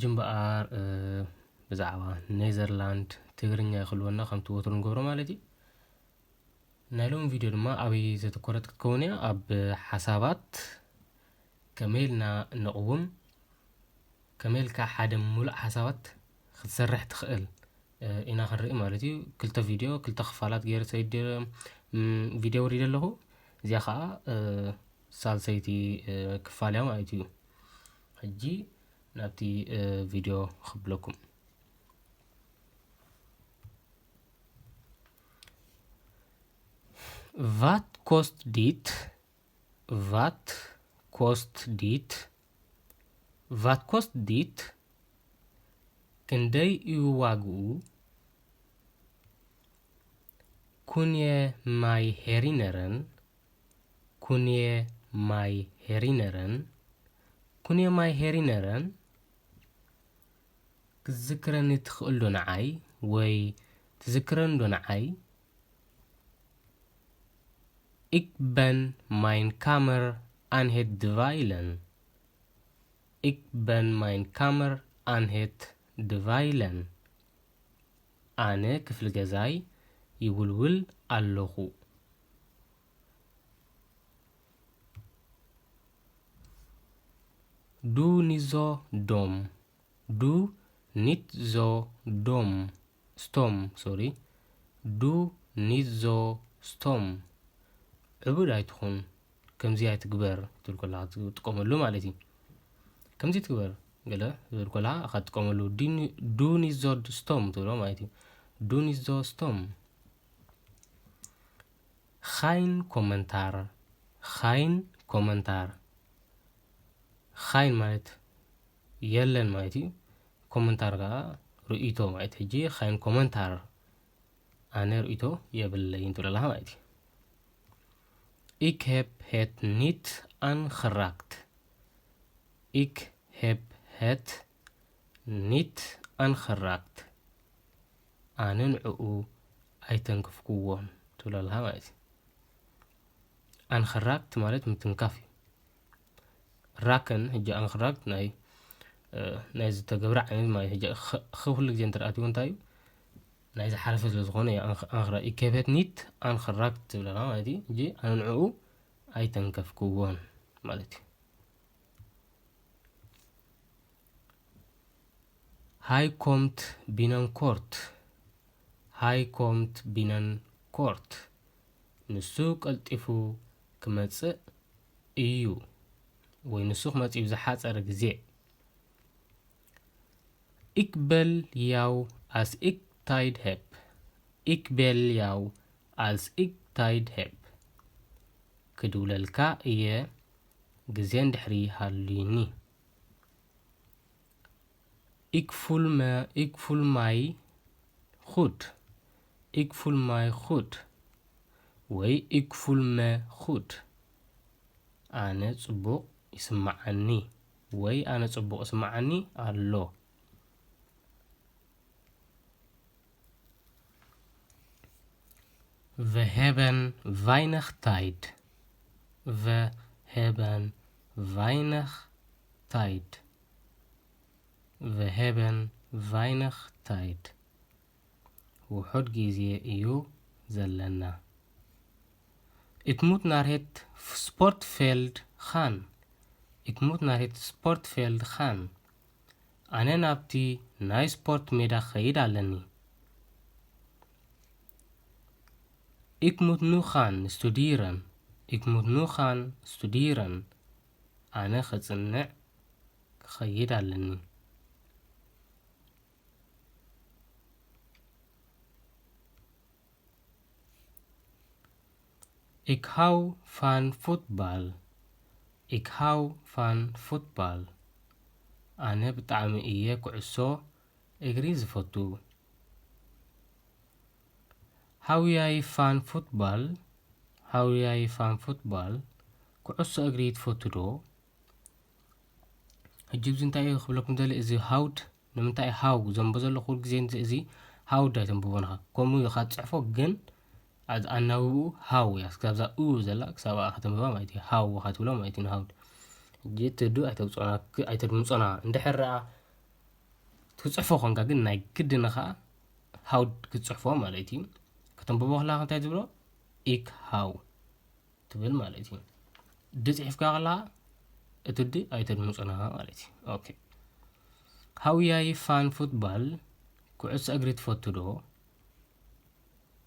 ሕጂ እምበኣር ብዛዕባ ኔዘርላንድ ትግርኛ ይኽልወና ከምቲ ወትሩ ንገብሮ ማለት እዩ። ናይ ሎም ቪድዮ ድማ ኣበይ ዘተኮረት ክትከውን እያ? ኣብ ሓሳባት፣ ከመይ ኢልና ነቕውም፣ ከመይ ኢልካ ሓደ ሙሉእ ሓሳባት ክትሰርሕ ትኽእል ኢና ክንርኢ ማለት እዩ። ክልተ ቪድዮ ክልተ ክፋላት ገይረ ሰይድ ቪድዮ ወሪደ ኣለኹ። እዚኣ ከዓ ሳልሰይቲ ክፋል እያ ማለት እዩ። ሕጂ ናብቲ ቪድዮ ክብለኩም። Wat kost dit? Wat kost dit? Wat kost dit? ክንደይ እዩ ዋግኡ? Kun je mij herinneren? Kun je mij herinneren? Kun je mij herinneren? ክትዝክረኒ ትኽእል ዶ ንዓይ? ወይ ትዝክረኒ ዶ ንዓይ? Ik ben mijn kamer aan het dweilen. Ik ben mijn kamer aan het dweilen. ኣነ ክፍሊ ገዛይ ይውልውል ኣለኹ። Doe niet zo dom. Doe niet zo dom. Stom, sorry. Doe niet zo stom. ዕቡድ ኣይትኹን፣ ከምዚ ኣይትግበር ክትብል ከለኻ ትጥቀመሉ ማለት እዩ። ከምዚ ትግበር ገለ ክትብል ከለኻ ኢኻ ትጥቀመሉ። Doe niet zo stom ትብሎ ማለት እዩ። Doe niet zo stom. Geen commentaar. Geen commentaar. Geen ማለት የለን ማለት እዩ። ኮመንታር ከዓ ርእይቶ ማለት። ሕጂ geen commentaar፣ ኣነ ርእይቶ የብለይን ትብል ኣለኻ ማለት እዩ። Ik heb het niet aangeraakt. Ik heb het niet aangeraakt. ኣነ ንዕኡ ኣይተንከፍኩዎን ትብል ኣለኻ ማለት እዩ። Aangeraakt ማለት ምትንካፍ እዩ። Raken፣ ሕጂ aangeraakt ናይ ናይ ዝተገብረ ዓይነት ማለት እዩ። ሕጂ ኽ ኩሉ ግዜ እንተኣትዩ እንታይ እዩ? ናይ ዝሓለፈ ስለ ዝኾነ እዩ። Aangeraakt፣ ik heb het niet aangeraakt ትብል ኣለኻ ማለት እዩ። ሕጂ ኣነ ንዕኡ ኣይተንከፍኩዎን ማለት እዩ። Hij komt binnenkort. Hij komt binnenkort. ንሱ ቀልጢፉ ክመጽእ እዩ። ወይ ንሱ ክመጽእ እዩ ዝሓጸረ ግዜ። Ik bel jou als ik tijd heb. Ik bel jou als ik tijd heb. ክድውለልካ እየ ግዜ እንድሕሪ ሃልዩኒ። Ik voel me, ik voel mij goed. Ik voel mij goed. ወይ ik voel me goed. ኣነ ጽቡቕ ይስምዓኒ ወይ ኣነ ጽቡቕ ይስምዓኒ ኣሎ። We hebben weinig tijd. We hebben weinig tijd. We hebben weinig tijd. ውሑድ ግዜ እዩ ዘለና። Ik moet naar het sportveld gaan. Ik moet naar het sportveld gaan. ኣነ ናብቲ ናይ ስፖርት ሜዳ ክኸይድ ኣለኒ። Ik moet nu gaan studeren. Ik moet nu gaan studeren. ኣነ ክጽንዕ ክኸይድ ኣለኒ። Ik hou van voetbal. Ik hou van voetbal. ኣነ ብጣዕሚ እየ ኩዕሶ እግሪ ዝፈቱ። Hou jij van voetbal? Hou jij van voetbal? ኩዕሶ እግሪ ትፈቱ ዶ? ሕጂ እዚ እንታይ እዩ ክብለኩም ደሊ፣ እዚ ሃውድ ንምንታይ ሃው ዘንቦ ዘለኹ ኩሉ ግዜ እዚ፣ እዚ ሃውድ ኣይተንብቦ ንኻ። ከምኡ ኢኻ ትጽሕፎ፣ ግን ኣዝ-፣ ኣናብብኡ ሃው እያ። ክሳብ እዛ ኡ ዘላ፣ ክሳብ ኣኣ ከተንብባ ማለት እዩ። ሃው ኢኻ ትብሎ ማለት እዩ ንሃውድ። ሕጂ እቲ ዱ ኣይተውጽኦና፣ ክ-፣ ኣይተድምጾና። እንድሕር ደኣ ክጽሕፎ ኮንካ ግን ናይ ግድን ኸኣ ሃው ክትጽሕፎ ማለት እዩ። ከተንብቦ ከለኻ እንታይ ትብሎ? ኢክ ሃው ትብል ማለት እዩ። ድ ጽሒፍካ ከለኻ እቲ ድ ኣይተድምጾን ኢኻ ማለት እዩ። ኦኬ። ሃውያይ ፋን ፉትባል፣ ኩዕሶ እግሪ ትፈቱ ዶ?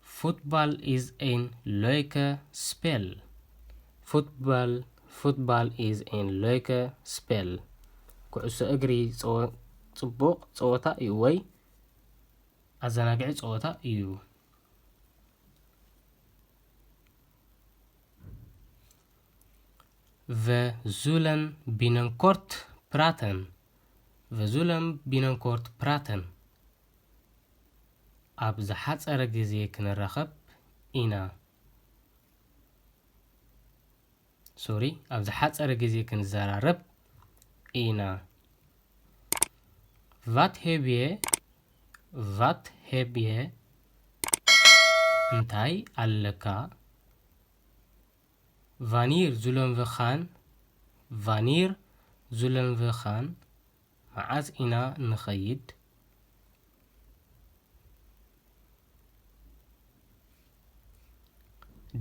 ፉትባል ኢዝ ኤን ሎይከ ስፔል። ፉትባል፣ ፉትባል ኢዝ ኤን ሎይከ ስፔል። ኩዕሶ እግሪ ጸወ-፣ ጽቡቕ ጸወታ እዩ ወይ ኣዘናግዒ ጸወታ እዩ። ቨ ዙለን ቢነንኮርት ፕራተን። ቨ ዙለን ቢነንኮርት ፕራተን። ኣብ ዝሓጸረ ግዜ ክንራኸብ ኢና። ሶሪ፣ ኣብ ዝሓጸረ ግዜ ክንዘራረብ ኢና። ቫት ሄብየ፣ ቫት ሄብየ፣ እንታይ ኣለካ? ቫኒር ዙለንቨኻን፣ ቫኒር ዙለንቨኻን፣ መዓስ ኢና ንኸይድ?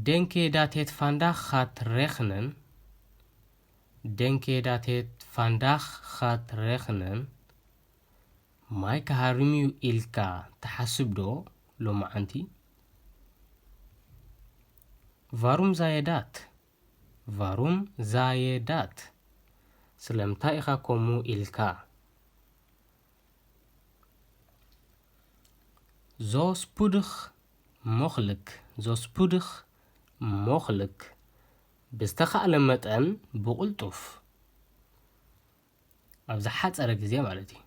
Denke dat het vandaag gaat regenen. Denke dat het vandaag gaat regenen. ማይ ክሃርም እዩ ኢልካ ትሓስብ ዶ ሎማዓንቲ? Waarom zei je dat? Waarom zei je dat? ስለምንታይ ኢኻ ከምኡ ኢልካ? Zo spoedig mogelijk, zo spoedig mogelijk. ብዝተኻእለ መጠን ብቕልጡፍ። ኣብ ዝሓጸረ ግዜ ማለት እዩ።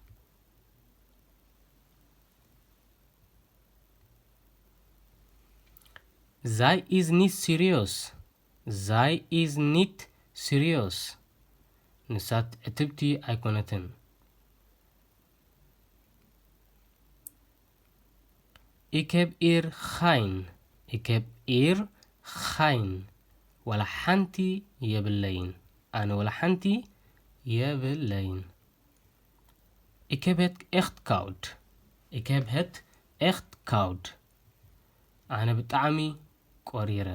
Zij is niet serieus. Zij is niet serieus. ንሳ ዕትብቲ ኣይኮነትን። Ik heb hier geen, ik heb hier geen. ዋላ ሓንቲ የብለይን። ኣነ ዋላ ሓንቲ የብለይን። Ik heb het echt koud. Ik heb het echt koud. ኣነ ብጣዕሚ ቆሪረ።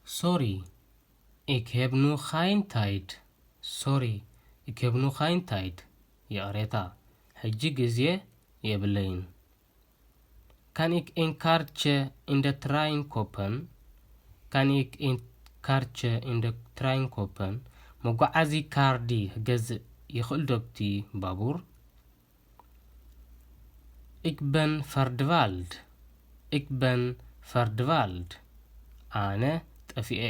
Sorry, ik heb nu geen tijd. Sorry, ik heb nu geen tijd. ይቕሬታ፣ ሕጂ ግዜ የብለይን። Kan ik een kaartje in de trein kopen? Kan ik een kaartje in de trein kopen? መጓዓዚ ካርዲ ክገዝእ ይኽእል ዶ ኣብቲ ባቡር? Ik ben verdwaald. Ik ben verdwaald. ኣነ ጠፊኤ።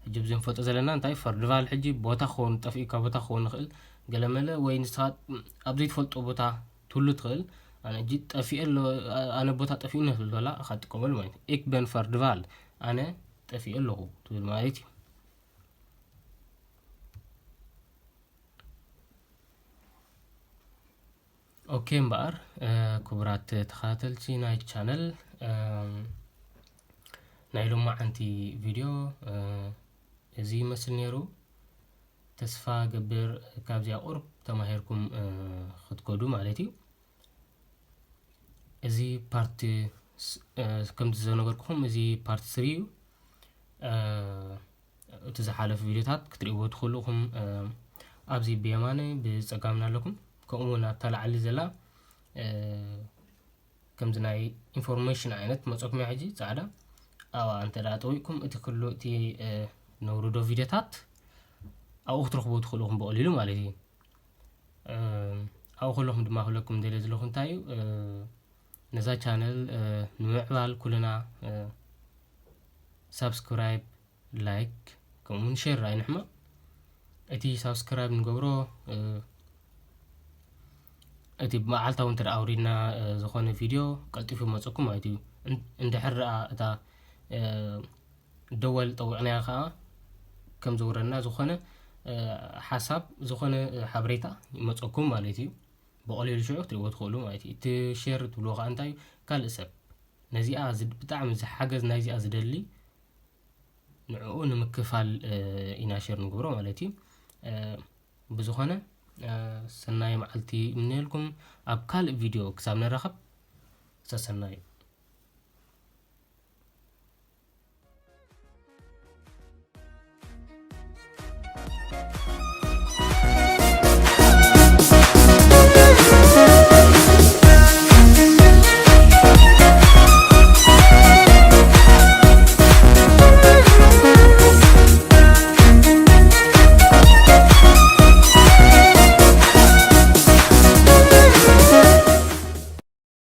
ሕጂ ኣብዚ ንፈልጦ ዘለና እንታይ እዩ? ፈርድቫል ሕጂ ቦታ ክኸውን፣ ጠፊእካ ቦታ ክኸውን ይኽእል። ገለመለ ወይ ንስኻ ኣብ ዘይትፈልጦ ቦታ ትህሉ ትኽእል። ኣነ ሕጂ ጠፊኤ ኣሎ፣ ኣነ ቦታ ጠፊኡኒ ትብል ዶላ፣ ኢኻ ትጥቀመሉ ማለት እዩ። Ik ben verdwaald. ኣነ ጠፊኤ ኣለኹ ትብል ማለት እዩ። ኦኬ እምበኣር፣ እ፣ ክቡራት ተኸታተልቲ ናይ ቻነል፣ እም፣ ናይ ሎማዓንቲ ቪድዮ፣ እ፣ እዚ ይመስል ነይሩ። ተስፋ ገብር ካብዚኣ ቁሩብ ተማሂርኩም፣ እ፣ ክትከዱ ማለት እዩ። እዚ ፓርት ስ-፣ እ፣ ከምቲ ዝነገርኩኹም እዚ ፓርት ስሪ እዩ። እ፣ እቲ ዝሓለፈ ቪድዮታት ክትርእይዎ ትኽእሉ ኢኹም። እ፣ ኣብዚ ብየማነ ብጸጋምና ኣለኩም። ከምኡ እውን ኣብታ ላዕሊ ዘላ፣ እ፣ ከምዚ ናይ ኢንፎርሜሽን ዓይነት መጸኩም እያ ሕጂ ጻዕዳ። ኣብኣ እንተ ደኣ ጠዊቕኩም እቲ ኩሉ እቲ፣ እ፣ ነውርዶ ቪድዮታት ኣብኡ ክትረኽብዎ ትኽእሉ ኢኹም ብቐሊሉ ማለት እዩ። እ፣ ኣብኡ ከለኹም ድማ ክብለኩም ደልየ ዘለኹ እንታይ እዩ፣ እ፣ ነዛ ቻነል፣ እ፣ ንምዕባል ኩልና፣ እ፣ ሳብስክራይብ፣ ላይክ፣ ከምኡ እውን ሼር ኣይንሕመቕ። እቲ ሳብስክራይብ ንገብሮ፣ እ፣ እቲ ብመዓልታዊ እንተ ደኣ ኣውሪድና፣ እ፣ ዝኾነ ቪድዮ ቀልጢፉ ይመጸኩም ማለት እዩ። እን-፣ እንድሕር ደኣ እታ፣ እ፣ ደወል ጠዊዕናያ ኸኣ ከም ዘውረድና ዝኾነ፣ እ፣ ሓሳብ፣ ዝኾነ፣ እ፣ ሓበሬታ ይመጸኩም ማለት እዩ። ብቐሊሉ ሽዑ ክትርእይዎ ትኽእሉ ማለት እዩ። እቲ ሼር ትብልዎ ኸኣ እንታይ እዩ? ካልእ ሰብ ነዚኣ ዝድ-፣ ብጣዕሚ ዝሓገዝ ናይዚኣ ዝደሊ ንዕኡ ንምክፋል፣ እ፣ ኢና ሼር ንገብሮ ማለት እዩ። እ፣ ብዝኾነ ሰናይ መዓልቲ እምነየልኩም። ኣብ ካልእ ቪድዮ ክሳብ ንራኸብ ሰሰናዩ።